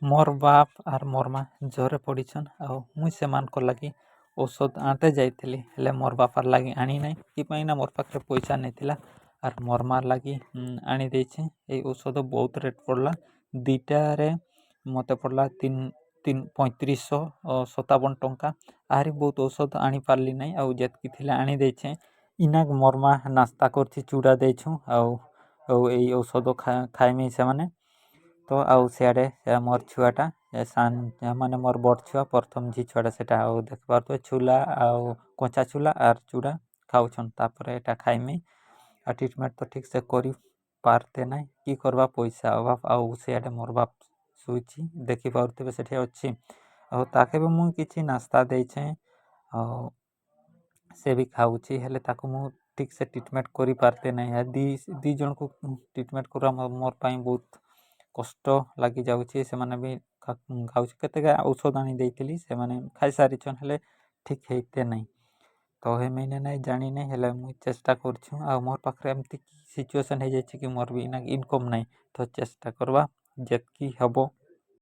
ମୋର୍ ବାପ୍ ଆର୍ ମୋର୍ ମା' ଜ୍ୱର୍ରେ ପଡ଼ିଛନ୍ ଆଉ ମୁଇଁ ସେମାନଙ୍କର୍ ଲାଗି ଔଷଧ ଆଣ୍ଟେ ଯାଇଥିଲି। ହେଲେ ମୋର୍ ବାପାର୍ ଲାଗି ଆଣି ନାଇଁ, କି ପାଇଁ ନା ମୋର୍ ପାଖ୍ରେ ପଇସା ନାଇଁ ଥିଲା, ଆର୍ ମୋର୍ ମା'ର୍ ଲାଗି ଆଣି ଦେଇଛେଁ। ଏଇ ଔଷଧ ବହୁତ୍ ରେଟ୍ ପଡ଼୍ଲା। ଦୁଇଟାରେ ମତେ ପଡ଼୍ଲା ତିନ୍ ତିନ୍ 3557 ଟଙ୍କା। ଆହୁରି ବହୁତ୍ ଔଷଧ ଆଣି ପାର୍ଲି ନାଇଁ, ଆଉ ଯେତ୍କି ଥିଲା ଆଣି ଦେଇଛେଁ। ଇନା ମୋର୍ ମା' ନାସ୍ତା କରୁଛି, ଚୁଡ଼ା ଦେଇଛୁଁ ଆଉ ଏଇ ଔଷଧ ଖାଇମି ସେମାନେ ତ। ଆଉ ସିଆଡ଼େ ମୋର୍ ଛୁଆଟା ସାନ୍, ମାନେ ମୋର୍ ବଡ଼୍ ଛୁଆ, ପ୍ରଥମ ଝି ଛୁଆଟା ସେଟା, ଆଉ ଦେଖିପାରୁଥିବେ ଛୋଲା ଆଉ କଞ୍ଚା ଛୋଲା ଆର୍ ଚୁଡ଼ା ଖାଉଛନ୍। ତାପରେ ଏଇଟା ଖାଇମି। ଆଉ ଟ୍ରିଟମେଣ୍ଟ ତ ଠିକ୍ସେ କରି ପାର୍ତେ ନାଇଁ, କି କର୍ବା, ପଇସା ଅଭାବ। ଆଉ ସିଆଡ଼େ ମୋର୍ ବାପ୍ ଶୋଇଛି, ଦେଖିପାରୁଥିବେ ସେଠି ଅଛି। ଆଉ ତାକେ ବି ମୁଁ କିଛି ନାସ୍ତା ଦେଇଛେଁ ଆଉ ସେ ବି ଖାଉଛି। ହେଲେ ତାକୁ ମୁଁ ଠିକ୍ସେ ଟ୍ରିଟମେଣ୍ଟ କରିପାର୍ତେ ନାଇଁ। ଦି ଜଣକୁ ଟ୍ରିଟମେଣ୍ଟ କରିବା ମୋର୍ ପାଇଁ ବହୁତ କଷ୍ଟ ଲାଗିଯାଉଛି। ସେମାନେ ବି ଖାଉଛି, କେତେକା ଔଷଧ ଆଣି ଦେଇଥିଲି, ସେମାନେ ଖାଇସାରିଛନ୍, ହେଲେ ଠିକ୍ ହେଇତେ ନାଇଁ। ତ ହେ ମେନେ ନାଇଁ ଜାଣି ନାଇଁ, ହେଲେ ମୁଇଁ ଚେଷ୍ଟା କରୁଛୁଁ। ଆଉ ମୋର୍ ପାଖରେ ଏମିତି ସିଚୁଏସନ୍ ହେଇଯାଇଛି କି ମୋର୍ ବି ଇନା ଇନକମ୍ ନାଇଁ, ତ ଚେଷ୍ଟା କର୍ବା ଯେତ୍କି ହେବ।